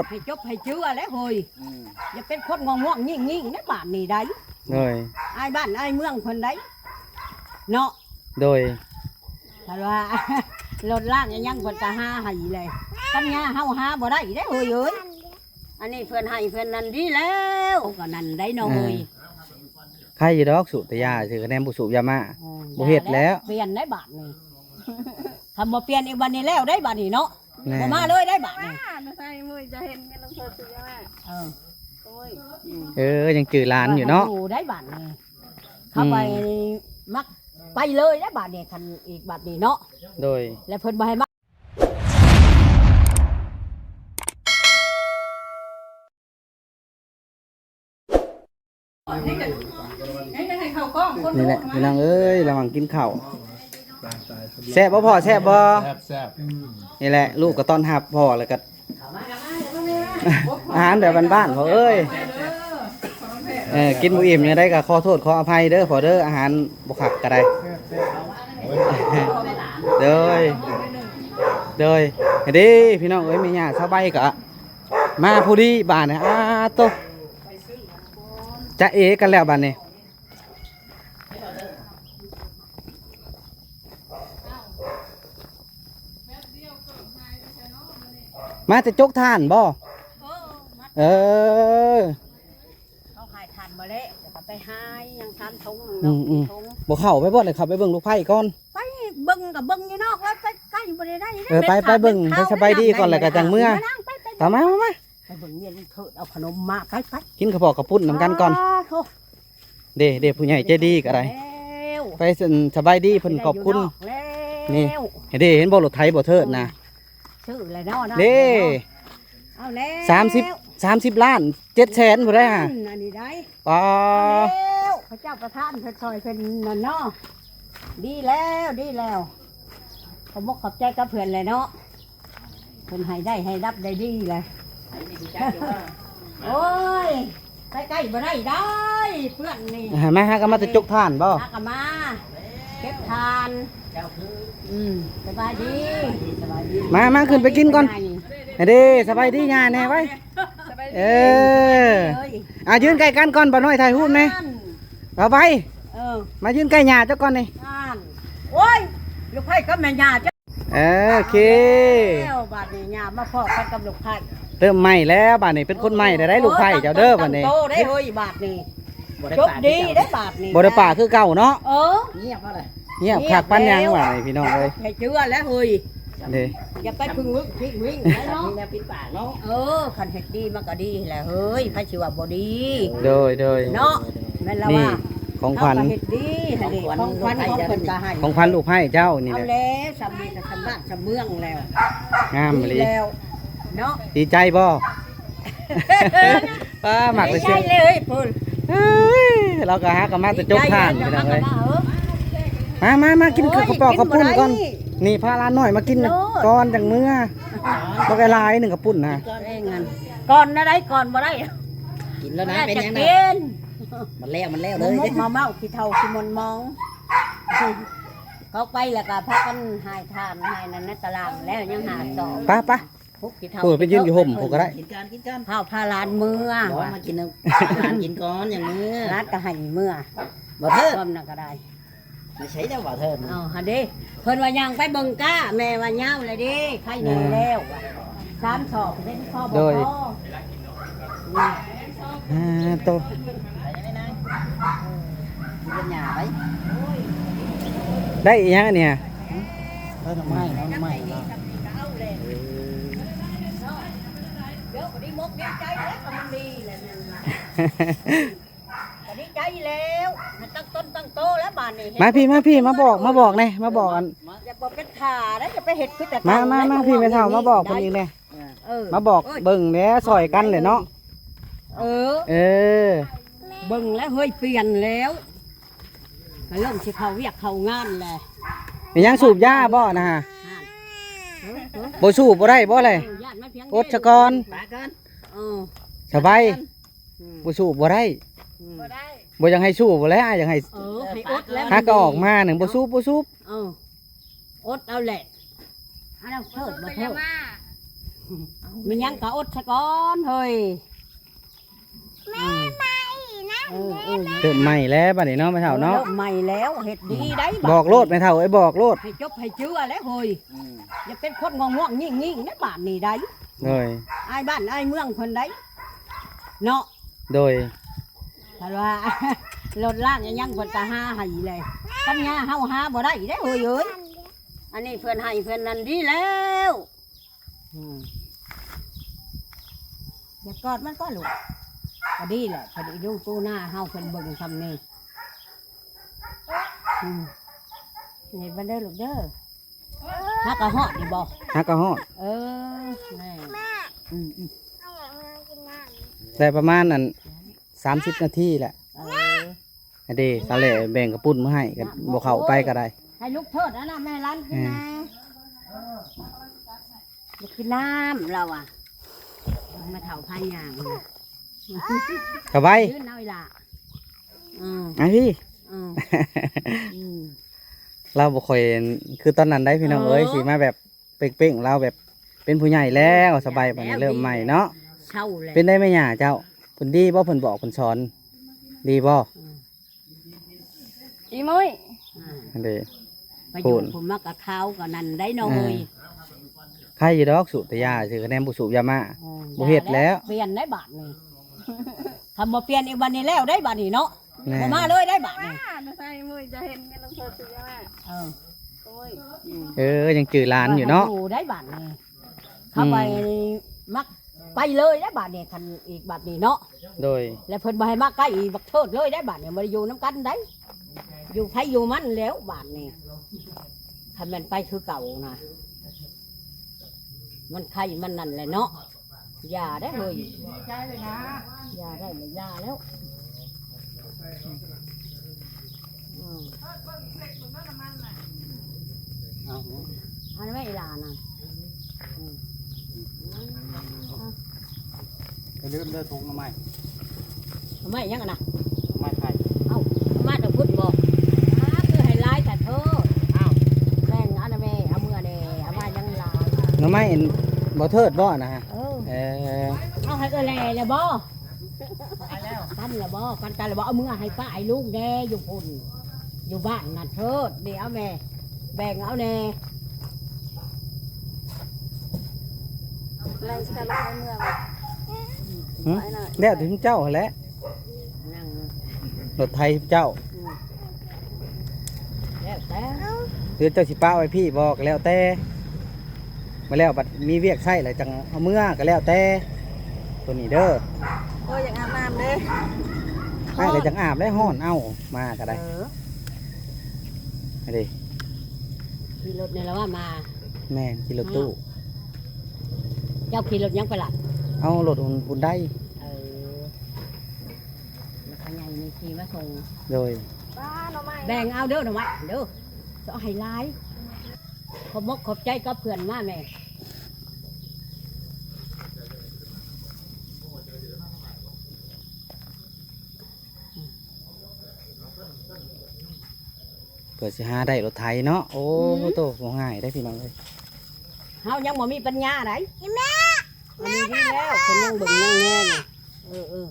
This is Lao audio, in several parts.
ໃຫ້ຈົບໃຫ້ເຈື່ອແຫຼະເຮີ້ຍ. ອືມ ຢ່າເປັນຄົນງ່ວງໆຍິ້ງໆໃນບ້ານນີ້ໄດ໋. ໂດຍ ອາຍບ້ານອາຍເມືອງເພິ່ນໄດ໋ເນາະ. ໂດຍ ຄັນວ່າລົດລາງອີ່ຫຍັງເພິ່ນກໍຫາໃຫ້ແຫຼະ. ປັນຍາເຮົາຫາບໍ່ໄດ້ເດ້ເຮີ້ຍເອີຍ. ອັນນີ້ເພິ່ນໃຫ້ເພິ່ນນັ້ນດີແລ້ວ ກໍນັ້ນໄດ໋ນ້ອງເອີຍ. ເອີ ໄຄຢູ່ດອກ ສູບແຕ່ຢາຊື່ ຄະແນນບໍ່ສູບຢາມ້າ. ເອີ ບໍ່ເຮັດແລ້ວ ຢ່າແລ້ວ ປ່ຽນໄດ໋ບາດນີ້. ຄັນບໍ່ປ່ຽນອີກບາດນີ້ແລ້ວໄດ໋ບາດນີ້ເນາະ. ແມ່ນ ບໍ່ມາເລີຍໄດ໋ບາດນີ້. ມາ ໃສ່ມື້ຈະເຫັນກັນລົງໂທດຢູ່ວ່າ ເອີ ໂອ້ຍ ອືມ ເອີ ຍັງຈື່ຫຼານຢູ່ເນາະ ຢູ່ໄດ໋ບາດນີ້. ເຂົ້າໄປ ອືມ ມັກໄປເລີຍໄດ໋ບາດນີ້ ຄັນອີກບາດນີ້ເນາະ. ໂດຍ ແລະເພິ່ນບໍ່ໃຫ້ມາ. ນີ້ແຫຼະພີ່ນ້ອງເອີຍ ລະຫວ່າງກິນເຂົ້າ ແຊບບໍ່ພໍ່ ແຊບບໍ່? ແຊບໆ. ນີ້ແຫຼະ ລູກກໍຕ້ອນຮັບພໍ່ ແລ້ວກໍ ອາຫານແບບບ້ານໆ ພໍ່ເອີຍ. ເອີ ກິນບໍ່ອີ່ມຈັ່ງໃດກໍຂໍໂທດຂໍອະໄພເດີພໍ່ເດີ ອາຫານບໍ່ຄັກກໍໄດ້. ໂດຍ ໂດຍ ເດ້ພີ່ນ້ອງເອີຍ ແມ່ຍ່າສາວໃບກໍ ມາພໍດີບາດນີ້ ອາໂຕ ຈະເອກັນແລ້ວບາດນີ້. ມາແຕ່ຈົກຖ່ານບໍ່? ເອີ ເອີ ເຂົາຂາຍຖ່ານບໍ່ແລ້ວ ແລ້ວກໍໄປຫາຫຍັງ ຖານຖົງ ອືມໆ ເນາະ ຖົງ ບໍ່ເຂົ້າໄປບໍ່ ແລ້ວເຂົ້າໄປເບິ່ງລູກໄຟກ່ອນ. ໄປເບິ່ງກໍເບິ່ງຢູ່ນອກແລ້ວ ໄປໃກ້ບໍ່ໄດ້ໄດ້. ເອີ ໄປ ໄປເບິ່ງ ໄປສະບາຍດີກ່ອນ ແລ້ວກໍຈັ່ງເມືອ. ຕາມມາ ມາ ມາ ໄປເບິ່ງເມຍລຸງເທີດເອົາຂະໜົມມາ ໄປ ໄປ ກິນເຂົ້າປອກເຂົ້າປຸ້ນນຳກັນກ່ອນ. ອ້າໂທ້ ເດ້ ເດ້ ຜູ້ໃຫຍ່ໃຈດີກໍໄດ້ ໄປສະບາຍດີເພິ່ນຂອບຄຸນ. ນີ້ ເດ້ ເຫັນບໍ່ລົດໄຖບໍ່ເທີດນະ ຊື້ແລ້ວເນາະ ເດ້ ເອົາແລ້ວ ສາມສິບ ສາມສິບລ້ານ ເຈັດແສນພຸ້ນເດ້. ອັນນີ້ໄດ໋ ປ້າ ເອົາແລ້ວ ພະເຈົ້າປະທານເພິ່ນຊ່ອຍເພິ່ນນັ້ນເນາະ. ດີແລ້ວ ດີແລ້ວ ຂອບອົກຂອບໃຈກັບເພິ່ນແຫຼະເນາະ ເພິ່ນໃຫ້ໄດ້ໃຫ້ຮັບໄດ້ດີແຫຼະ. ໂອ້ຍ ໄປໃກ້ບໍ່ໄດ້ໄດ໋ ເພື່ອນນີ້. ມາຫາກັນມາແຕ່ຈົກຖ່ານບໍ່? ຫາກັນມາເກັບຖ່ານ. ອືມ ສະບາຍດີ ສະບາຍດີ. ມາ ມາ ຂຶ້ນໄປກິນກ່ອນ. ເດ້ ສະບາຍດີຍ່າແດ່ໄວ້. ສະບາຍດີ ເອີ ອ່າ ຢືນໃກ້ກັນກ່ອນ ບ່າວນ້ອຍຖ່າຍຮູບແດ່. ບ່າວໄວ ເອີ ມາຢືນໃກ້ຍ່າເຈົ້າກ່ອນນີ້. ໂອ້ຍ ລູກໄພ້ກັບແມ່ຍ່າເຈົ້າ. ເອີ ໂອເຄ ແລ້ວບາດນີ້ຍ່າມາພໍ້ກັນກັບລູກໄພ້ ເລີ່ມໃໝ່ແລ້ວບາດນີ້ ເປັນຄົນໃໝ່ໄດ້ ເອີ ລູກໄພ້ເຈົ້າເດີ ເອີ ບາດນີ້ ໂຕໄດ້ເຮີ້ຍ ບາດນີ້ ບໍ່ໄດ້ ຈົບດີໄດ້ບາດນີ້ ບໍ່ໄດ້ປາຄືເກົ່າເນາະ. ເອີ ງຽບເອົາເລີຍ ງຽບຄັກປານຫຍັງ ງຽບແລ້ວ ບາດນີ້ພີ່ນ້ອງເອີຍ. ໃຫ້ເຈື່ອແລ້ວເຮີ້ຍ ເດ້ ຢ່າໄປພິງວຶກພິງວິງໄດ້ເນາະ ມີແນວປິດປາກເນາະ. ເອີ ຄັນເຮັດດີມັນກໍດີແຫຼະເຮີ້ຍ ໃຜຊິວ່າບໍ່ດີ. ໂດຍ ໂດຍ ເນາະ ແມ່ນລະວ່າ ນີ້ ຂອງຂວັນ ເຮົາກໍເຮັດດີຫັ້ນເດ ຂອງຂວັນ ຂອງຂວັນຂອງເພິ່ນກໍໃຫ້ ຂອງຂວັນລູກໃຫ້ເຈົ້ານີ້ແຫຼະ. ເອົາແລ້ວ ສ່ຳນີ້ກໍສ່ຳບ້ານສ່ຳເມືອງແລ້ວ ງາມອີ່ຫຼີ ດີແລ້ວເນາະ. ດີໃຈບໍ່? ປ້າ ມັກໄປຊື້ ດີໃຈເລີຍພຸ້ນ. ເອີຍ ລາວກໍຫາກັນມາແຕ່ຈົກຖ່ານ ພີ່ນ້ອງເອີຍ. ມາ ມາ ມາກິນເຂົ້າປອກເຂົ້າປຸ້ນກ່ອນ. ນີ້ພາຫຼານນ້ອຍມາກິນກ່ອນຈັ່ງເມືອ ບໍ່ໄດ້ຫຼາຍໜຶ່ງເຂົ້າປຸ້ນນະ. ກ່ອນນະໄດ້ ກ່ອນບໍ່ໄດ້ ກິນແລ້ວນະ ເປັນຫຍັງນະ ມັນແລ້ວ ມັນແລ້ວເລີຍ ມາເມົາ ຂີ້ເຖົ້າຂີ້ມົນມອງ. ເຂົ້າໄປແລ້ວກໍພາກັນຫາຍຖ່ານຫາຍນັ້ນໃນຕະລ່າງແລ້ວ ຍັງຫາຊອກ ໄປ ໄປ ພຸກຂີ້ເຖົ້າ ເອີ ໄປຢືນຢູ່ຮົ່ມພຸ້ນກໍໄດ້. ກິນກ່ອນ ກິນກ່ອນ ພາ ພາຫຼານເມືອ ບໍ່ ມາກິນນຳ ຫຼານກິນກ່ອນ ຈັ່ງເມືອ ຫຼານກໍໃຫ້ເມືອ ບໍ່ເທີດ ພ້ອມນັ້ນກໍໄດ້. ໄປໃສແລ້ວວ່າເທີນ ເອົາຫັ້ນເດ້ ເພິ່ນວ່າຍ່າງໄປເບິ່ງກ້າ ແມ່ວ່າຍາວແລ້ວເດ້ ໄຄແນ່ແລ້ວ ສາມສອບເຫັນພໍບໍ່ພໍ. ໂດຍ ອ່າ ໂຕ ໄດ້ອີ່ຫຍັງອັນນີ້? ເອີ ໜໍ່ໄມ້ ໜໍ່ໄມ້ເນາະ. ເອີ ເດີ ບໍ່ໄດ້ມົກດີໃຈແລ້ວ ມັນດີແລ້ວ ກໍດີໃຈແລ້ວ ໃຫ້ຕັ້ງຕົນຕັ້ງໂຕແລ້ວບາດນີ້. ມາພີ່ ມາພີ່ ມາບອກ ມາບອກແດ່ ມາບອກອັນ ຢ່າບໍ່ເປັນທ່າເດ້ ຢ່າໄປເຮັດຄືແຕ່ເກົ່າ. ມາ ມາ ມາພີ່ແມ່ເຖົ້າ ມາບອກເພິ່ນອີກແດ່. ເອີ ມາບອກເບິ່ງແດ່ ຊ່ອຍກັນແຫຼະເນາະ. ເອີ ເອີ ເບິ່ງແລ້ວເຮີ້ຍ ປ່ຽນແລ້ວ ກໍເລີ່ມຊິເຂົ້າວຽກເຂົ້າງານແຫຼະ. ເປັນຫຍັງ ສູບຢາບໍ່ນະ? ຫັ້ນ ເອີ ບໍ່ສູບບໍ່ໄດ້ບໍ່ແຫຼະ? ເອີ ຢ້ານມັນພຽງ ອົດຊະກ່ອນ ປາກັນ. ເອີ ສະບາຍ ອືມ ບໍ່ສູບບໍ່ໄດ້ ອືມ ບໍ່ໄດ້ ບໍ່ຢາກໃຫ້ສູບແຫຼະ ຢາກໃຫ້ ເອີ ໃຫ້ອົດແລ້ວ ຫາກໍອອກມາໜຶ່ງ ບໍ່ສູບ ບໍ່ສູບ. ເອີ ອົດເອົາແຫຼະ ອັນນັ້ນເທີດບໍ່ເທີດ ຢ່າມາ ມີຫຍັງກໍອົດຊະກ່ອນເຮີ້ຍ. ແມ່ໃໝ່ນະ ເອີ ເອີ ເລີ່ມໃໝ່ແລ້ວບັດນີ້ເນາະ ແມ່ເຖົ້າເນາະ. ເອີ ເລີ່ມໃໝ່ແລ້ວ ເຮັດດີໄດ໋ ອືມ ບັດນີ້ ບອກໂລດແມ່ເຖົ້າເອີຍ ບອກໂລດ ໃຫ້ຈົບໃຫ້ເຈື່ອແລ້ວເຮີ້ຍ. ອືມ ຢ່າເປັນຄົນງອງໆງິ້ງໆນະບາດນີ້ໄດ໋. ໂດຍ ອາຍບ້ານອາຍເມືອງເພິ່ນໄດ໋ເນາະ. ໂດຍ ຄັນວ່າລົດລ້າງອີ່ຫຍັງເພິ່ນກໍຫາໃຫ້ແຫຼະ ປັນຍາເຮົາຫາບໍ່ໄດ້ເດ້ເຮີ້ຍເອີຍ. ອັນນີ້ເພິ່ນໃຫ້ເພິ່ນນັ້ນດີແລ້ວ. ອືມ ຢ່າກອດມັນກໍລູກ ກໍດີແຫຼະ ເພິ່ນອີລຸງປູໜ້າເຮົາ ເພິ່ນເບິ່ງຊ່ຳນີ້. ອືມ ເຮັດມັນເດີລູກເດີ. ຫາກະຮອດນີ້ບໍ່? ຫາກະຮອດ. ເອີ ແມ່ ອືມໆ ໄດ້ປະມານອັນ ສາມສິບນາທີແຫຼະ. ເອີ ອັນເດ ສາວແຫຼແບ່ງກະປຸ້ນມາໃຫ້ ກໍບໍ່ເຂົ້າໄປກໍໄດ້ ໃຫ້ລູກເທີດອັນນັ້ນແມ່ຫຼານກິນແດ່. ອືມ ຢາກກິນນ້ຳລາວວ່າ ແມ່ເຖົ້າພາຍ່າງນະ ສະບາຍ ຢືນເອົາອີ່ຫຼ້າ. ອືມ ອັນນີ້ ອືມ ອືມ ລາວບໍ່ຄ່ອຍຄືຕອນນັ້ນໄດ໋ພີ່ນ້ອງເອີຍ. ເອີ ຊິມາແບບ ເປັ້ງໆ ລາວແບບເປັນຜູ້ໃຫຍ່ແລ້ວ ສະບາຍ ບັດນີ້ເລີ່ມໃໝ່ເນາະ. ເຊົາແລ້ວ ເປັນໄດແມ່ຍ່າເຈົ້າ ເພິ່ນດີບໍ່ ເພິ່ນບອກເພິ່ນສອນດີບໍ່? ອືມ ອີໂມຍ ອ່າ ອັນເດ ໄປຢູ່ພຸ້ນ ພຸ້ນມາກະຂາວກະນັ້ນໄດ໋ນ້ອງເອີຍ. ເອີ ໄຄຢູ່ດອກ ສູບແຕ່ຢາຊື່ ຄະແນນບໍ່ສູບຢາມ້າ. ເອີ ບໍ່ເຮັດແລ້ວ ຢ່າແລ້ວ ປ່ຽນໄດ໋ບາດນີ້ ຄັນບໍ່ປ່ຽນອີກບາດນີ້ແລ້ວໄດ໋ບາດນີ້ເນາະ. ແມ່ນ ບໍ່ມາເລີຍໄດ໋ບາດນີ້ ມາແຕ່ໃສມື້ຈະເຫັນກັນລົງເທີດຊິມາ. ເອີ ໂອ້ຍ ອືມ ເອີ ຍັງຈື່ຫຼານຢູ່ເນາະ ຢູ່ໄດ໋ບາດນີ້. ເຂົາໄປ ອືມ ມັກໄປເລີຍແລ້ວບາດນີ້ ຄັນອີກບາດນີ້ເນາະ. ໂດຍ ແລ້ວເພິ່ນບໍ່ໃຫ້ມາໃກ້ບັກເທີດເລີຍໄດ໋ບາດນີ້ ບໍ່ໄດ້ຢູ່ນຳກັນໄດ໋ ຢູ່ໃຜຢູ່ມັນແລ້ວບາດນີ້. ຄັນແມ່ນໄປຄືເກົ່ານະ ມັນໄຄມັນນັ້ນແຫຼະເນາະ. ຢ່າໄດ້ເຮີ້ຍ ຢ່າໄດ້ລະ ຢ່າແລ້ວ. ອືມ ເອົາ ອັນນັ້ນແມ່ອີ່ຫຼ້ານະ. ອືມ ຢ່າລືມເດີ ຖົງໜໍ່ໄມ້ ໜໍ່ໄມ້ຫຍັງຫັ້ນນະ? ໜໍ່ໄມ້ໄຜ່. ເອົ້າ ມາແຕ່ພຸ້ນບໍ່? ອ້າ ຄືໃຫ້ຫຼາຍແທ້ເທີ. ອ້າວ ແບ່ງເອົານະແມ່ ເອົາເມືອແດ່ ເອົາມາຫຍັງຫຼາຍ? ໜໍ່ໄມ້ອັນບໍ່ເທີດບໍ່ນະ? ເອີ ເອີ ເອົາໃຫ້ເອື້ອຍແຫຼແລ້ວບໍ່? ປັນແລ້ວ ປັນແລ້ວບໍ່? ປັນກັນແລ້ວບໍ່? ເອົາເມືອໃຫ້ປ້າໃຫ້ລຸງແດ່ຢູ່ພຸ້ນ ຢູ່ບ້ານນະເທີດ. ນີ້ເອົາແມ່ ແບ່ງເອົາແດ່. ໄລ່ສະກັດລົດໃຫ້ເມືອ ຫຶ? ໄປນະ ແລ້ວແຕ່ເຈົ້າຫັ້ນແຫຼະ ນັ່ງລົດໄຖເຈົ້າ. ອືມ ແລ້ວແຕ່ ຫຼືເຈົ້າຊິປະໄວ້ພີ້ບໍ່ ກໍແລ້ວແຕ່. ມາແລ້ວບັດມີວຽກໃຊ້ແລ້ວຈັ່ງເອົາເມືອ ກໍແລ້ວແຕ່. ໂຕນີ້ເດີ ໂອ້ຍ ຢາກອາບນ້ຳເດ້ ອ້າຍກໍຢາກອາບແລ້ວ ຮ້ອນເອົ້າ ມາກໍໄດ້. ເອີ ອັນນີ້ ຂີ່ລົດນີ້ລະວ່າມາ. ແມ່ນ ຂີ່ລົດຕູ້. ເຈົ້າຂີ່ລົດຫຍັງໄປລະ? ເອົາລົດຮຸນໄດ. ເອີ ແລ້ວພໍ່ໃຫຍ່ນີ້ຂີ່ມາສົ່ງ. ໂດຍ ປ້າໜໍ່ໄມ້ ແບ່ງເອົາເດີໜໍ່ໄມ້ເດີ ເອົາໃຫ້ຫຼາຍ. ຂອບມົກຂອບໃຈກັບເພື່ອນມາແມ່. ເພື່ອຊິຫາໄດ້ລົດໄຖເນາະ. ໂອ້ ອືມ ໂຕ ບໍ່ງ່າຍເດ້ພີ່ນ້ອງເອີຍ ເຮົາຍັງບໍ່ມີປັນຍາໃດ໋. ອີແມ່ ອັນນີ້ດີແລ້ວ ເພິ່ນຍັງເບິ່ງຍັງແຍງ. ເອີ ເອີ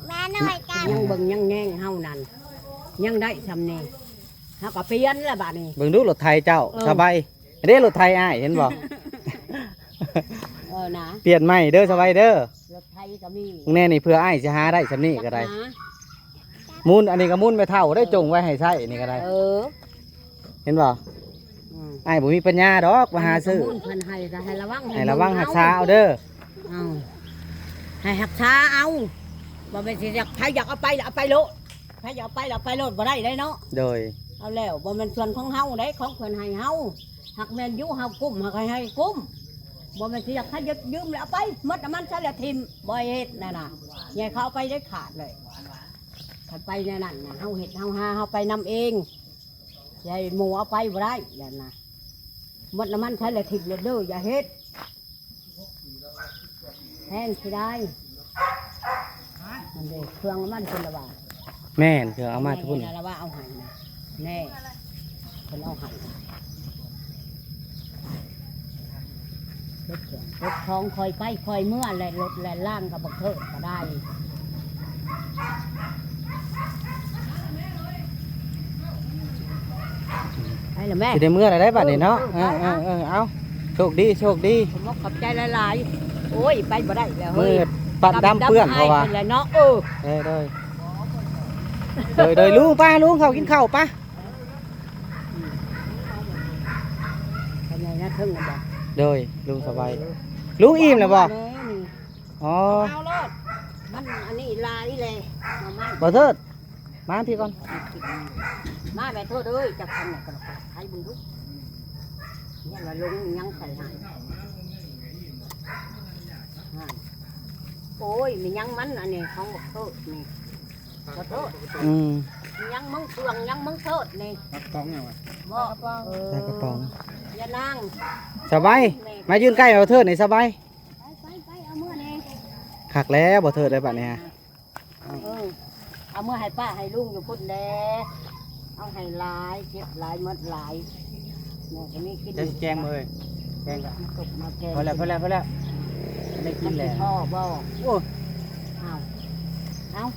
ແມ່ນ້ອຍກັນ ຍັງເບິ່ງຍັງແຍງເຮົານັ້ນ ຍັງໄດ້ຊ່ຳນີ້ ເຮົາກໍປ່ຽນລະບາດນີ້. ເບິ່ງດູລົດໄຖເຈົ້າ. ເອີ ສະບາຍ ເດ້ລົດໄຖອ້າຍ ເຫັນບໍ່? ເອີນະ ປ່ຽນໃໝ່ເດີ ສະບາຍເດີ. ລົດໄຖກໍມີ ເບິ່ງແນ່ນີ້ ເພື່ອອ້າຍຊິຫາໄດ້ຊ່ຳນີ້ກໍໄດ້. ໝູນ ອັນນີ້ກໍໝູນແມ່ເຖົ້າໄດ້ ເອີ ຈົ່ງໄວ້ໃຫ້ໃຊ້ນີ້ກໍໄດ້. ເອີ ເຫັນບໍ່? ອືມ ອ້າຍບໍ່ມີປັນຍາດອກມາຫາຊື້. ໝູນເພິ່ນໃຫ້ກໍໃຫ້ລະວັງ ໃຫ້ລະວັງ ໃຫ້ລະວັງຮັກສາເອົາເດີ. ເອົາ ໃຫ້ຮັກສາເອົາ ບໍ່ແມ່ນຊິຢາກ ໃຜຢາກເອົາໄປລະເອົາໄປໂລດ ໃຜຢາກເອົາໄປລະເອົາໄປໂລດ ບໍ່ໄດ້ເດ້ເນາະ. ໂດຍ ເອົາແລ້ວ ບໍ່ແມ່ນສ່ວນຂອງເຮົາເດ້ ຂອງເພິ່ນໃຫ້ເຮົາ. ຫາກແມ່ນຢູ່ເຮົາກຸ້ມ ເຮົາກໍໃຫ້ກຸ້ມ ບໍ່ແມ່ນຊິຢາກໃຜຢາກຢືມແລ້ວເອົາໄປ ໝົດນ້ຳມັນໃຊ້ແລ້ວຖິ້ມ ບໍ່ໃຫ້ເຮັດນັ້ນນະ. ຢ່າໃຫ້ເຂົາເອົາໄປເດັດຂາດເລີຍ. ຄັນໄປແນວນັ້ນນະ ເຮົາເຮັດເຮົາຫາ ເຮົາໄປນຳເອງ ຊິໃຫ້ໝູ່ເອົາໄປບໍ່ໄດ້ແລ້ວນະ. ໝົດນ້ຳມັນໃຊ້ແລ້ວຖິ້ມໂລດເດີ ຢ່າເຮັດ. ແພງຊິໄດ້ ນັ້ນເດ້ ເຄື່ອງນ້ຳມັນເພິ່ນລະວ່າ. ແມ່ນ ເຄື່ອງເອົາມາແຕ່ພຸ້ນ ລະວ່າເອົາໃຫ້ນະ. ແນ່ ເພິ່ນເອົາໃຫ້. ເຮັດຂອງຄ່ອຍໄປຄ່ອຍເມືອ ແລ່ນລົດແລ່ນລາງກັບບັກເທີດກໍໄດ້ ໄປລະແມ່ ຊິໄດ້ເມືອແລ້ວໄດ໋ບາດນີ້ເນາະ. ເອີ ເອີ ເອີ ເອີ ເອົາ ໂຊກດີ ໂຊກດີ ຂອບໃຈຫຼາຍໆ. ໂອ້ຍ ໄປບໍ່ໄດ້ແລ້ວເຮີ້ຍ ມືດປາດດຳເປື້ອນ ເພາະວ່າ ແລ້ວເນາະ. ເອີ ເອີ ໂດຍ ໂດຍ ໂດຍ ລຸງ ໄປ ລຸງ ເຂົ້າກິນເຂົ້າ ໄປ. ໂດຍ ລຸງສະບາຍ ລຸງອີ່ມແລ້ວບໍ່? ອໍ ເອົາໂລດ ມັນອັນນີ້ຫຼາຍແລ້ວ ບໍ່ເທີດ ມາພີ້ກ່ອນ ມາແມ່ເທີດເອີຍ. ຈັກຄັນນະ ໃຫ້ເບິ່ງດູ ຍັງວ່າລົງຍັງໃສ່ໃຫ້ ໂອ້ຍ ແມ່ນຫຍັງມັນ ອັນນີ້ຂອງບັກເທີດນີ້ ຂໍໂທດ ອືມ ຍັງມັງເຟືອງ ຍັງມັງເທີດນີ້ ປັກກອງຫຍັງວະ ບໍ່ ເອີ ໃສ່ກະປ໋ອງ ຍານາງ ສະບາຍ ມາຢືນໃກ້ເອົາເທີດນີ້ ສະບາຍ ໄປໆໆ ເອົາເມືອແດ່ ຄັກແລ້ວບໍ່ເທີດເອີຍ ບາດນີ້ ເອີ ເອົາເມືອໃຫ້ປ້າໃຫ້ລຸງຢູ່ພຸ້ນແດ່ ເອົາໃຫ້ຫຼາຍ ເກັບຫຼາຍ ໝົດຫຼາຍ ແມ່ກໍມີກິນ ຈະຊິແກງບໍ່ເອີຍ ແກງກໍ ມາຕົກມາແກງ ພໍແລ້ວ ພໍແລ້ວ ພໍແລ້ວ ໄດ້ກິນແລ້ວ ມັນຊິພໍບໍ່? ໂອ້ ເອົາ ເອົາ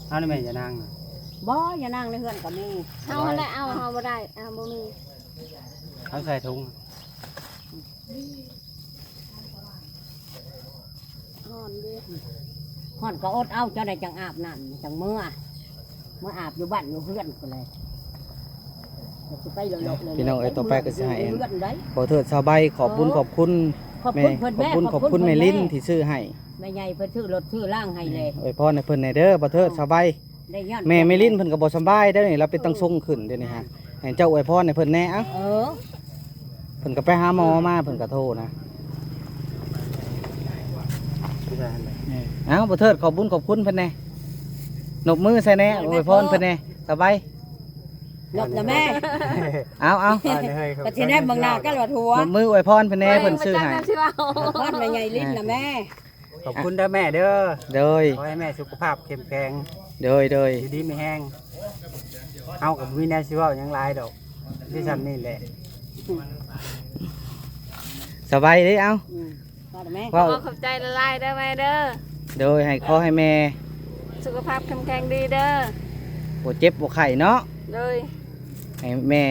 ເອົານີ້ແມ່ ຍານາງ ບໍ່ ຍານາງໃນເຮືອນກໍມີ ເຮົາຫັ້ນແຫຼະເອົາ ເຮົາບໍ່ໄດ້ ເຮົາບໍ່ມີ ເອົາໃສ່ຖົງ ຮ້ອນເດ້ ຮ້ອນກໍອົດເອົາ ເຈົ້າໄດ້ຈັ່ງອາບນ້ຳ ຈັ່ງເມືອ ເມືອອາບຢູ່ບ້ານຢູ່ເຮືອນພຸ້ນແຫຼະ ຊິໄປເລາະໆ ພີ່ນ້ອງເອີຍ ຕໍ່ໄປກໍຊິໃຫ້ ເຮືອນໃດ ບໍ່ເທີດ ສາວໃບ ຂອບບຸນຂອບຄຸນ ຂອບຄຸນເພິ່ນແມ່ ຂອບຄຸນ ຂອບຄຸນແມ່ລິນທີ່ຊື້ໃຫ້ ແມ່ໃຫຍ່ເພິ່ນຊື້ລົດຊື້ລາງໃຫ້ແຫຼະ ອວຍພອນໃຫ້ເພິ່ນແດ່ເດີ ບໍ່ເທີດ ສາວໃບ ໄດ້ຍ້ອນ ແມ່ແມ່ລິນເພິ່ນກໍບໍ່ສະບາຍເດ້ນີ້ ລາວເປັນ ເອີ ຕັງຊົງຂຶ້ນເດນີ້ຮະ ໃຫ້ເຈົ້າອວຍພອນໃຫ້ເພິ່ນແດ່ ເອົ້າ ເອີ ເພິ່ນກໍໄປຫາໝໍມາ ເພິ່ນກໍໂທນະ ເອີ ເອົາ ບໍ່ເທີດ ຂອບບຸນຂອບຄຸນເພິ່ນແດ່ ນົບມືໃສ່ແດ່ ອວຍພອນເພິ່ນແດ່ ສະບາຍ ນົບນະແມ່ ເອົາ ເອົາ ກໍຊິແນມເບິ່ງໜ້າກັນວ່າທົ່ວ ນົບມືອວຍພອນເພິ່ນແດ່ ເພິ່ນຊື້ໃຫ້ ອວຍພອນແມ່ໃຫຍ່ລິນນະແມ່. ຂອບຄຸນເດີແມ່ເດີ ໂດຍ ຂໍໃຫ້ແມ່ສຸຂະພາບເຂັ້ມແຂງ ໂດຍ ໂດຍ ຢູ່ດີມີແຮງ ເຮົາກໍບໍ່ມີແນວຊິເວົ້າຫຍັງຫຼາຍດອກ ມີສ່ຳນີ້ແຫຼະ ສະບາຍເດ້ ເອົ້າ ອືມ ເວົ້າ ເວົ້າ ຂໍຂອບໃຈຫຼາຍໆເດີແມ່ເດີ ໂດຍ ໃຫ້ ຂໍໃຫ້ແມ່ສຸຂະພາບເຂັ້ມແຂງດີເດີ ບໍ່ເຈັບບໍ່ໄຂ້ເນາະ ໂດຍ ໃຫ້ແມ່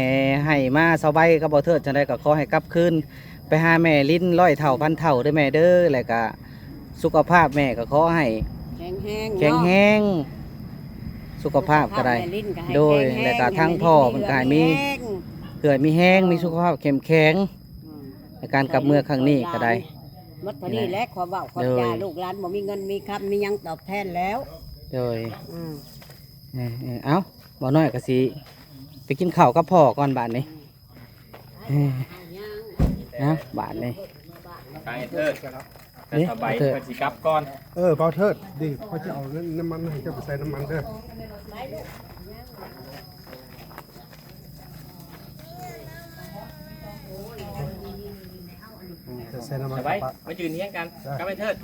ໃຫ້ມາ ສາວໃບກັບບໍ່ເທີດ ຈັ່ງໃດກໍຂໍໃຫ້ກັບຄືນ ໄປຫາແມ່ລິນຮ້ອຍເທົ່າພັນເທົ່າເດີແມ່ເດີ ແລ້ວກະສຸຂະພາບແມ່ກໍຂໍໃຫ້ແຂງແຮງ ແຂງແຮງ ເນາະ ສຸຂະພາບກໍໄດ້ ສຸຂະພາບແມ່ລິນກໍໃຫ້ ໂດຍ ແຂງແຮງ ແລ້ວກະທາງພໍ່ເພິ່ນກໍໃຫ້ມີ ມີເຫື່ອມີແຮງ ເອີ ມີສຸຂະພາບເຂັ້ມແຂງ ອືມ ໃນການກັບເມືອຄັ້ງນີ້ກໍໄດ້ ໝົດເທົ່ານີ້ແຫຼະ ນີ້ແຫຼະ ຄວາມເວົ້າຄວາມຈາ ໂດຍ ລູກຫຼານບໍ່ມີເງິນມີຄຳມີຫຍັງຕອບແທນແລ້ວ ໂດຍ ອືມ ເອີໆ ເອົ້າ ບ່າວນ້ອຍກໍຊິໄປກິນເຂົ້າກັບພໍ່ກ່ອນບາດນີ້. ເອີ ເອົາບາດນີ້ ໄປເທີດ ເອີ ສະບາຍ ເພິ່ນຊິກັບກ່ອນ ເອີ ບ່າວເທີດ ນີ້ ຂ້ອຍຈະເອົານ້ຳມັນໃຫ້ເຈົ້າໄປໃສ່ນ້ຳມັນເດີ ໃສ່ນ້ຳມັນ ສະບາຍ ມາຢືນຮຽງກັນກັບໄອ້ເທີດ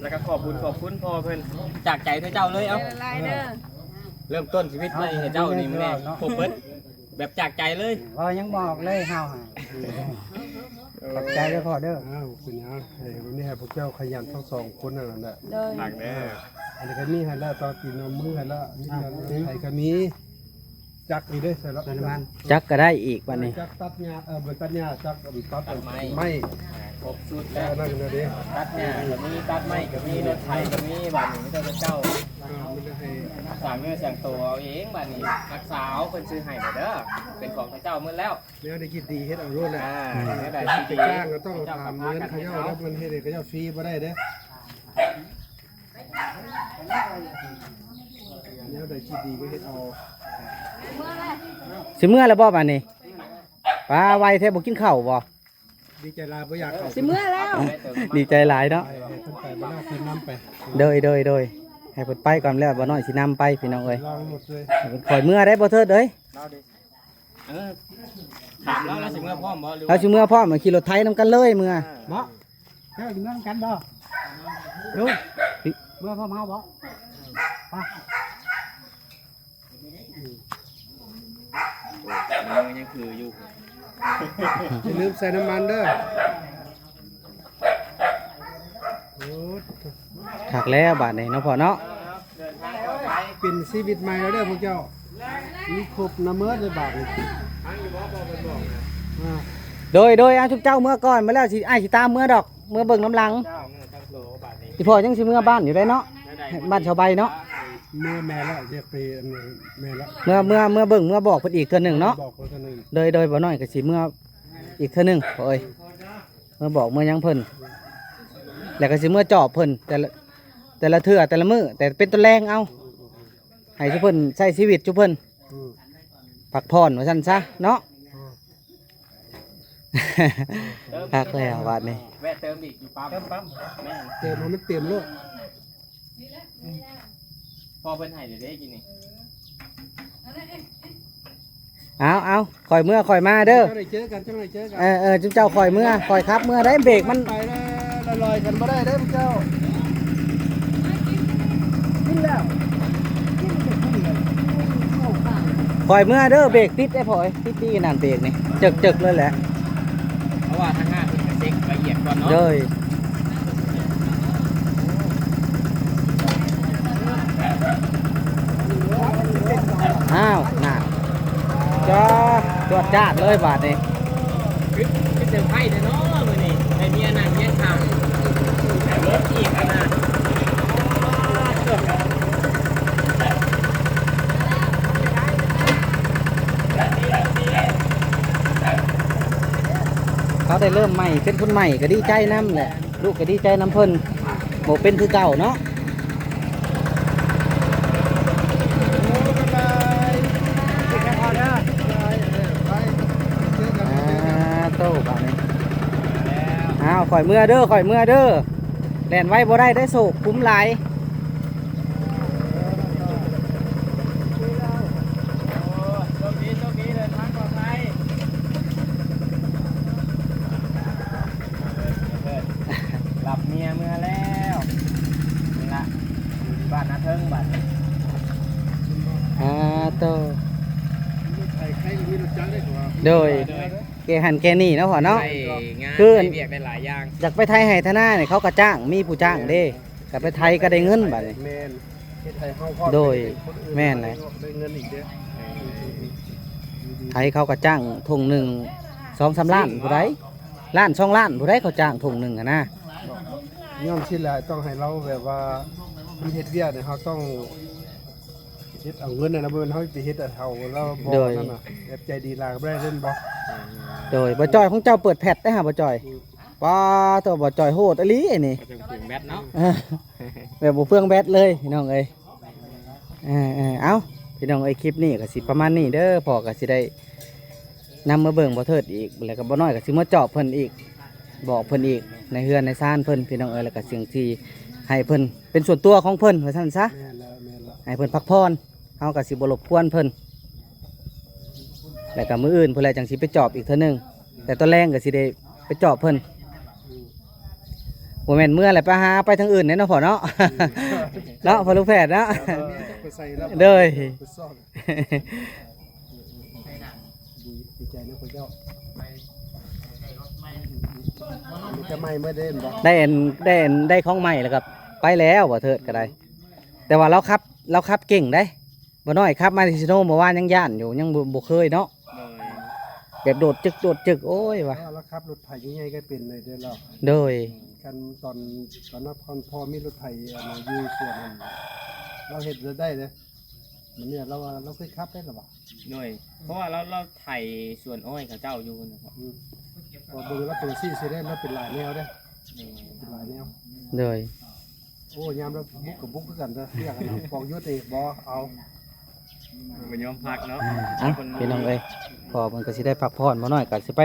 ແລ້ວກໍຂອບບຸນຂອບຄຸນພໍ່ເພິ່ນ ຈາກໃຈເດີເຈົ້າເລີຍ ເອົາ ເອີ ເລີ່ມຕົ້ນຊີວິດໃໝ່ໃຫ້ເຈົ້ານີ້ ມື້ນີ້ຄົບເບິດ ແບບຈາກໃຈເລີຍ ເວົ້າຍັງບໍ່ອອກເລີຍເຮົາ ຂອບໃຈເດີພໍ່ເດີ ເອົາ ເປັນຫຍັງ ໃຫ້ ແບບນີ້ໃຫ້ພວກເຈົ້າຂະຫຍັນທັງສອງຄົນນັ້ນແຫຼະ ໂດຍ ມັກເດີ ອັນນີ້ກໍມີໃຫ້ແລ້ວ ຕໍ່ຕີນເອົາມືໃຫ້ແລ້ວ ມີໃຫ້ກໍມີ ຈັກນີ້ເດ້ ໃສ່ລະ ໃສ່ນ້ຳມັນ ຈັກກໍໄດ້ອີກບັດນີ້ ຈັກຕັດຫຍ້າ ເອີ ບໍ່ຕັດຫຍ້າ ຈັກຕັດໄມ້ ໄມ້ ຄົບຊຸດແລ້ວ ອັນນັ້ນກໍໄດ້ ຕັດຫຍ້າກໍມີ ຕັດໄມ້ກໍມີ ລົດໄຖກໍມີ ບັດນີ້ມີແຕ່ເຈົ້າ ເອີ ມັນຈະໃຫ້ສ້າງເນື້ອສ້າງໂຕເອົາເອງ ບັດນີ້ຮັກສາເອົາ ເພິ່ນຊື້ໃຫ້ແລ້ວເດີ ເປັນຂອງເຂົາເຈົ້າໝົດແລ້ວ ແນວໄດ້ກິນດີເຮັດເອົາໂລດແຫຼະ ອ່າ ແນວໃດທີ່ດີ ຈ້າງກໍຕ້ອງຖາມເງິນເຂົາເຈົ້າ ແລ້ວມັນເຮັດໃຫ້ເຂົາເຈົ້າຟຣີບໍ່ໄດ້ເດ້ ແນວໃດທີ່ດີກໍເຮັດເອົາ ຊິເມືອແລ້ວບໍ່ບາດນີ້? ປ້າ ໄວແທ້ ບໍ່ກິນເຂົ້າບໍ່? ດີໃຈຫຼາຍ ບໍ່ຢາກເຂົ້າ ຊິເມືອແລ້ວ ດີໃຈຫຼາຍເນາະ ໃຫ້ເພິ່ນໄປ ບໍ່ໄດ້ເພິ່ນນຳໄປ ໂດຍ ໂດຍ ໂດຍ ໃຫ້ເພິ່ນໄປກ່ອນ ແລ້ວບ່າວນ້ອຍຊິນຳໄປ ພີ່ນ້ອງເອີຍ ລອງໝົດເລີຍ ໃຫ້ເພິ່ນຄ່ອຍເມືອໄດ້ ບໍ່ເທີດເອີຍ ເອີ ຖາມລາວ ລາວຊິເມືອພ້ອມບໍ່ ຫຼື ລາວຊິເມືອພ້ອມ ຂີ່ລົດໄຖນຳກັນເລີຍເມືອ ເອີ ບໍ່ ເຈົ້າຊິເມືອນຳກັນບໍ່? ລຸງ ເມືອພ້ອມເຮົາບໍ່? ໄປ ເອີ ຍັງຄືຢູ່ ຢ່າລືມໃສ່ນ້ຳມັນເດີ້. ໂອ້ ຄັກແລ້ວບາດນີ້ເນາະພໍ່ເນາະ. ເປັນຊີວິດໃໝ່ແລ້ວເດີ້ພວກເຈົ້າ ມີຄົບນຳເໝິດເລີຍບາດນີ້. ອ່າ ໂດຍ ໂດຍ ເອົາ ຊຸມເຈົ້າເມືອກ່ອນ ມາແລ້ວຊິ ອ້າຍຊິຕາມເມືອດອກ ເມືອເບິ່ງນຳຫຼັງ. ອີ່ພໍ່ຍັງຊິເມືອບ້ານຢູ່ເດ້ເນາະ ບ້ານຊາວໃບເນາະ. ເມືອແມ່ນແລ້ວ ຢາກໄປ ແມ່ນແລ້ວ ເມືອ ເມືອ ເມືອເບິ່ງ ເມືອບອກເພິ່ນອີກເທື່ອໜຶ່ງເນາະ. ບອກເພິ່ນເທື່ອໜຶ່ງ. ໂດຍ ໂດຍ ບໍ່ນ້ອຍກໍຊິເມືອອີກເທື່ອໜຶ່ງ ພໍ່ເອີຍ. ເມືອບອກເມືອຫຍັງເພິ່ນ ແລ້ວກໍຊິເມືອຈອບເພິ່ນ ແຕ່ລະ ແຕ່ລະເທື່ອ ແຕ່ລະມື້ ແຕ່ເປັນຕອນແລງເອົາ ໃຫ້ຊຸມເພິ່ນໃຊ້ຊີວິດ ຊຸມເພິ່ນ ອືມ ພັກຜ່ອນວ່າຊັ້ນຊະເນາະ. ອືມ ຄັກແລ້ວບາດນີ້ ແວະເຕີມອີກຢູ່ປ້ຳ ເຕີມປ້ຳ. ແມ່ນ ເຕີມໃຫ້ມັນເຕັມໂລດ. ພໍ່ເພິ່ນໃຫ້ແລ້ວເດ້ກີ້ນີ້. ເອົາ ເອົາ ຂ້ອຍເມືອຂ້ອຍມາເດີ້. ເຈົ້າໄດ້ເຈີກັນ ເຈົ້າໄດ້ເຈີກັນ. ເອີ ເອີ ຈຸມເຈົ້າຂ້ອຍເມືອ ຂ້ອຍຂັບເມືອໄດ້ ເບກມັນ ໄປແລ້ວ ລອຍໆກັນບໍ່ໄດ້ເດີ້ເຈົ້າ. ກິນແລ້ວ ກິນແລ້ວ ຂ້ອຍເມືອເດີ້ ເບກຕິດໄດ້ພໍ່ເອີຍ. ຕິດດີນັ້ນເບກນີ້ ເຈິກໆເລີຍແຫຼະ ເພາະວ່າທາງຫ້າງເພິ່ນກໍເຊັກລະອຽດກ່ອນເນາະ. ໂດຍ ອ້າວ ນັ້ນ ຈອດ ຈວດຈາດເລີຍບາດນີ້. ຄື ຄືເຊີໄພແທ້ເນາະມື້ນີ້ ໄດ້ເມຍນັ່ງຮຽງຂ້າງ ໄດ້ລົດອີກຂະໜາດ. ເຂົາໄດ້ເລີ່ມໃໝ່ ເປັນຄົນໃໝ່ກໍດີໃຈນຳແຫຼະ ລູກກໍດີໃຈນຳເພິ່ນ ບໍ່ເປັນຄືເກົ່າເນາະ. ອ້າໂຕ ບາດນີ້ ອ້າວ ຂ້ອຍເມືອເດີ້ ຂ້ອຍເມືອເດີ້ ແລ່ນໄວບໍ່ໄດ້ເດ້ ໂຊກຂຸມຫຼາຍ. ໂຊກດີ ໂຊກດີ ເດີນທາງປອດໄພ. ເອີ ເອີ ເອີ ຮັບເມຍເມືອແລ້ວ ນີ້ລະ ຢູ່ທີ່ບ້ານນາເທິງບາດນີ້. ອາໂຕ ໂດຍ ໂດຍ ແກ່ຫັ້ນແກ່ນີ້ເນາະພໍ່ເນາະ. ໄດ້ງານ ຄື ໄດ້ວຽກໄດ້ຫຼາຍຢ່າງ ຢາກໄປໄຖໄຮ່ໄຖນານີ້ ເຂົາກໍຈ້າງ ມີຜູ້ຈ້າງເດ້ ກໍໄປໄຖກໍໄດ້ເງິນບາດນີ້. ແມ່ນ ເຮັດໃຫ້ເຮົາພ້ອມ ໂດຍ ແມ່ນແຫຼະ ໄດ້ເງິນອີກເດ້. ໄຖເຂົາກໍຈ້າງທົ່ງໜຶ່ງສອງສາມລ້ານຜູ້ໃດ ລ້ານສອງລ້ານຜູ້ໃດ ເຂົາຈ້າງທົ່ງໜຶ່ງຫັ້ນນະ. ຍ້ອນຊີ້ແຫຼະ ຕ້ອງໃຫ້ລາວແບບວ່າ ມັນເຮັດວຽກນີ້ ເຮົາຕ້ອງເຮັດເອົາເງິນນະ ບໍ່ແມ່ນເຮົາໄປເຮັດໃຫ້ເຂົາ ລາວບໍ່ ໂດຍ ນັ້ນນະ ແບບໃຈດີຫຼາຍກໍບໍ່ໄດ້ເດ້ ແມ່ນບໍ່? ໂດຍ ບໍ່ຈ່ອຍ ຂອງເຈົ້າເປີດແພັດໄດ້ຫາບໍ່ຈ່ອຍ. ອືມ ປ້າໂຕ ບໍ່ຈ່ອຍໂຫດອີ່ຫຼີນີ້ ບໍ່ເປືອງແບັດເນາະ. ເອີ ແບບບໍ່ເປືອງແບັດເລີຍ ພີ່ນ້ອງເອີຍ. ເອີໆ ເອົ້າ ພີ່ນ້ອງເອີຍ ຄລິບນີ້ກໍຊິປະມານນີ້ເດີ້. ພໍ່ກໍຊິໄດ້ນຳມາເບິ່ງບໍ່ເທີດອີກ ແລ້ວກໍບໍ່ນ້ອຍກໍຊິມາຈອບເພິ່ນອີກ ບອກເພິ່ນອີກ ໃນເຮືອນໃນຊານເພິ່ນ ພີ່ນ້ອງເອີຍ. ແລ້ວກໍສິ່ງທີ່ໃຫ້ເພິ່ນເປັນສ່ວນຕົວຂອງເພິ່ນວ່າຊັ້ນຊະ. ແມ່ນແລ້ວ ແມ່ນແລ້ວ ໃຫ້ເພິ່ນພັກຜ່ອນ ເຮົາກໍຊິບໍ່ລົບກວນເພິ່ນ. ແລ້ວກໍມື້ອື່ນພຸ້ນແຫຼະ ຈັ່ງຊິໄປຈອບອີກເທື່ອໜຶ່ງ ແຕ່ຕອນແລງກໍຊິໄດ້ໄປຈອບເພິ່ນ. ອືມ ບໍ່ແມ່ນເມືອແລ້ວໄປຫາໄປທາງອື່ນເດ້ເນາະພໍ່ເນາະ. ອືມ ເນາະ ພໍ່ລູກແພດເນາະ. ເອີ ໄປໃສ່ແລ້ວ ໂດຍ ໄປຊ້ອນ. ດີ ດີໃຈນຳພວກເຈົ້າ ມີແຕ່ໃໝ່ເໝິດເດ້ ແມ່ນບໍ່? ໄດ້ອັນ ໄດ້ອັນ ໄດ້ຂອງໃໝ່ແລ້ວກໍໄປແລ້ວ ບໍ່ເທີດກໍໄດ້. ແຕ່ວ່າລາວຂັບ ລາວຂັບເກັ່ງເດ້. ບໍ່ນ້ອຍຂັບມາທີ່ຊະໂນເມື່ອວານຍັງຢ້ານຢູ່ ຍັງບໍ່ ບໍ່ເຄີຍເນາະ. ໂດຍ ແບບໂດດຈຶກ ໂດດຈຶກ ໂອ້ຍວ່າ ເອີ ລາວຂັບລົດໄຖໃຫຍ່ໆກໍເປັນເລີຍເດ້ລາວ. ໂດຍ ຄັນຕອນ ຕອນນັ້ນພໍ່ມີລົດໄຖ ອັນ ຢູ່ສວນນັ້ນ ລາວເຮັດໄດ້ເດ້. ມັນນີ້ລາວວ່າລາວເຄີຍຂັບໄດ້ລະວ່າ. ໂດຍ ເພາະວ່າລາວ ລາວໄຖສວນອ້ອຍເຂົາເຈົ້າຢູ່ນະ. ອືມ ກໍເບິ່ງລາວຕົວຊີ້ຊິໄດ້ ລາວເປັນຫຼາຍແນວເດ້. ໂດຍ ເປັນຫຼາຍແນວ. ໂດຍ ໂອ້ ຍາມລາວບຸກກໍບຸກຄືກັນເດີ ຢາກໃຫ້ເຮົາປອກຢຸດເອງບໍ່ເອົາ ບໍ່ຍອມພັກເນາະ. ອ່າ ເອົ້າ ພີ່ນ້ອງເອີຍ ພໍ່ເພິ່ນກໍຊິໄດ້ພັກຜ່ອນ ບໍ່ນ້ອຍກໍຊິໄປ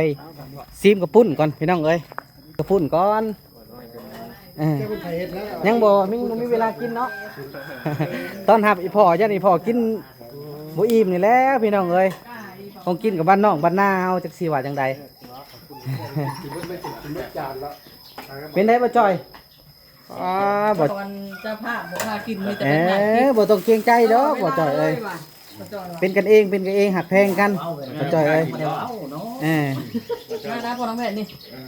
ຊີມກະປຸ້ນກ່ອນ ພີ່ນ້ອງເອີຍ ກະປຸ້ນກ່ອນ. ເອີ ຍັງບໍ່ມີ ບໍ່ມີເວລາກິນເນາະ. ຕ້ອນຮັບອີ່ພໍ່ ຢ້ານອີ່ພໍ່ກິນບໍ່ອີ່ມນີ້ແຫຼະ ພີ່ນ້ອງເອີຍ. ຂອງກິນກັບບ້ານນອກບ້ານນາເຮົາ ຈັກຊິວ່າຈັ່ງໃດ. ເປັນໃດບໍ່ຈ່ອຍ? ອໍ ບໍ່ ຕອນເຈົ້າພາບບໍ່ພາກິນ ມີແຕ່ໄປຖ່າຍຄລິບ. ເອີ ບໍ່ຕ້ອງເກງໃຈດອກ ບໍ່ຈ່ອຍເອີຍ. ເປັນກັນເອງ ເປັນກັນເອງ ຮັກແພງກັນ ເຂົາເຈົ້າເອີຍ ເອີ ມານະ ພໍ່ນ້ອງແພດນີ້ ເອີ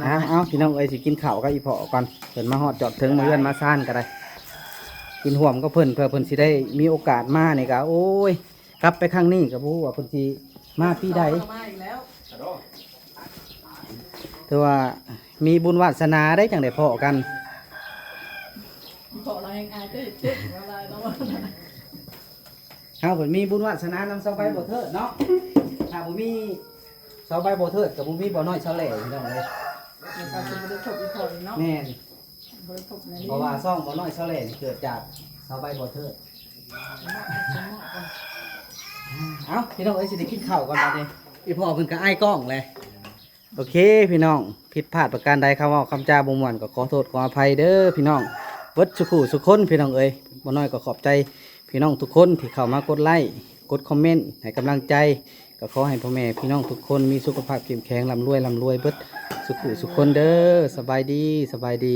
ເອົາ ເອົາ ພີ່ນ້ອງເອີຍ ຊິກິນເຂົ້າກັບອີ່ພໍ່ກ່ອນ ເພິ່ນມາຮອດຈອດເຖິງ ມາເຮືອນມາຊານກໍໄດ້ ກິນຮ່ວມກັບເພິ່ນ ເພື່ອເພິ່ນຊິໄດ້ມີໂອກາດມານີ້ກໍ ໂອ້ຍ ກັບໄປຄັ້ງນີ້ກໍບໍ່ຮູ້ວ່າເພິ່ນຊິມາປີໃດ ມາອີກແລ້ວ ຖືວ່າມີບຸນວາດສະໜາໄດ໋ ຈັ່ງໄດ້ພໍ້ກັນ ເພາະເຮົາແຮ່ງອາຍເຈົ້າເຮັດເຈັບເວລາເນາະ ເຮົາເພິ່ນມີບຸນວາດສະໜານຳຊາວໃບບໍ່ເທີດເນາະ ຖ້າບໍ່ມີຊາວໃບບໍ່ເທີດກໍບໍ່ມີບໍ່ນ້ອຍຊາວແຫຼພີ່ນ້ອງເອີຍ ແລ້ວກໍຊິບໍ່ໄດ້ພົບອີ່ພໍ່ເນາະ ແມ່ນ ບໍ່ໄດ້ພົບແລ້ວ ເພາະວ່າຊ່ອງບໍ່ນ້ອຍຊາວແຫຼນີ້ເກີດຈາກຊາວໃບບໍ່ເທີດ ເອົາ ພີ່ນ້ອງເອີຍ ຊິໄດ້ກິນເຂົ້າກ່ອນບັດນີ້ ອີ່ພໍ່ເພິ່ນກໍອາຍກ້ອງແຫຼະ ໂອເຄພີ່ນ້ອງ ຜິດພາດປະການໃດ ຄຳເວົ້າຄຳຈາບໍ່ມ່ວນກໍຂໍໂທດຂໍອະໄພເດີພີ່ນ້ອງ ເບິດສູ່ຜູ້ສູ່ຄົນພີ່ນ້ອງເອີຍ ບໍ່ນ້ອຍກໍຂອບໃຈພີ່ນ້ອງທຸກຄົນທີ່ເຂົ້າມາກົດໄລ້ກົດຄອມເມັນໃຫ້ກຳລັງໃຈ ກໍຂໍໃຫ້ພໍ່ແມ່ພີ່ນ້ອງທຸກຄົນມີສຸຂະພາບເຂັ້ມແຂງ ລ່ຳລວຍ ລ່ຳລວຍເບິດສູ່ຜູ້ສູ່ຄົນເດີ ສະບາຍດີ ສະບາຍດີ.